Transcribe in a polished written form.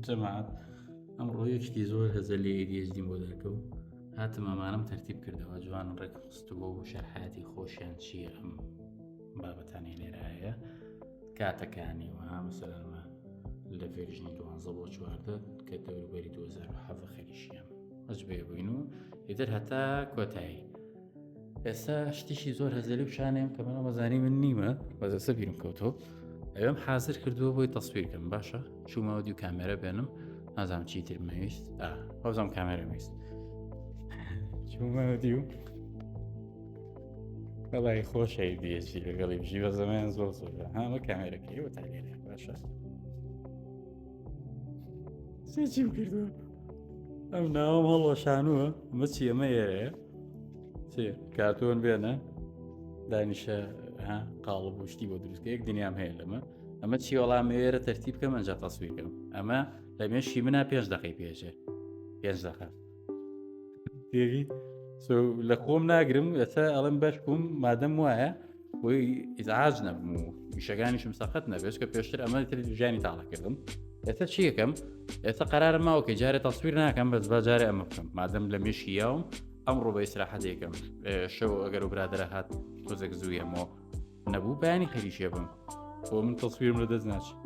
جەماعەت ئەمڕۆ یەک شتی زۆر هەزەلی ADHD بۆ دەرکەوت هاتم ئەمانەم تەرتیب کردەوە جوان ڕێک خستووە و شەرحاتی خۆشیان چییە ئەم بابەتانی لێرە هەیە کاتەکانی و مەسەلەن لە version ی دوانزە بۆ 14 کە دەوروبەری 2017 خەریشیان ئەجبێ بووین و ئیتر هەتا کۆتایی ئێستا شتیشی زۆر هەزەلی پیشانێم کە منە مەزانی من نیمە بەزەسە بیرم کەوتۆ ئەوێم حاضر کردووە بۆی تەسویر کەم باشە چوومەوە دیو کامێرە بێنم نازانم چیتر مەویست ئەوزم کامێرە ویست چوومەوە دیو وەڵی خۆشەی دیەچی لەگەڵی بژی بە زەمان زۆر زۆر هەمە کامێرەکەی وە تا لێرە باشە سێ چیم کردووە ئەم ناوم هەڵوەشانووە ئەمە چی ئەمە ئێرەیە چێ کارتۆن بێنە دانیشە ها قاڵب و شتی بۆ دروستکە یەک دنیام هەیە لەمە ئەمە چی وەڵام ئێرە تەرتیب بکەم ئەنجا تەسویر کەم ئەمە لە مێشکی منە پێنج دقەی پێچێ پێنج دقە تێگی لە خۆم ناگرم ئێستا ئەڵم بەش بووم مادەم وایە بۆی ئیزعاج نەبم و ئیشەکانیشم سەخت نەبێت کە پێشتر ئەمە تر ژیانی تاڵەکردم ئێستا چی یەکەم ئێستا قرارم ماوە کە جارێ تەسویر ناکەم بەس بە جارێ ئەمە بکەم مادەم لە مێشکی یاوم ئەمڕۆ بە ئیسراحەت یەکەم شەو ئەگەر و برادرە هات تۆزێک زوویەمەوە نەبوو بەیانی خەریشێ بم بۆ من تەسویرم لە دەست ناچێت.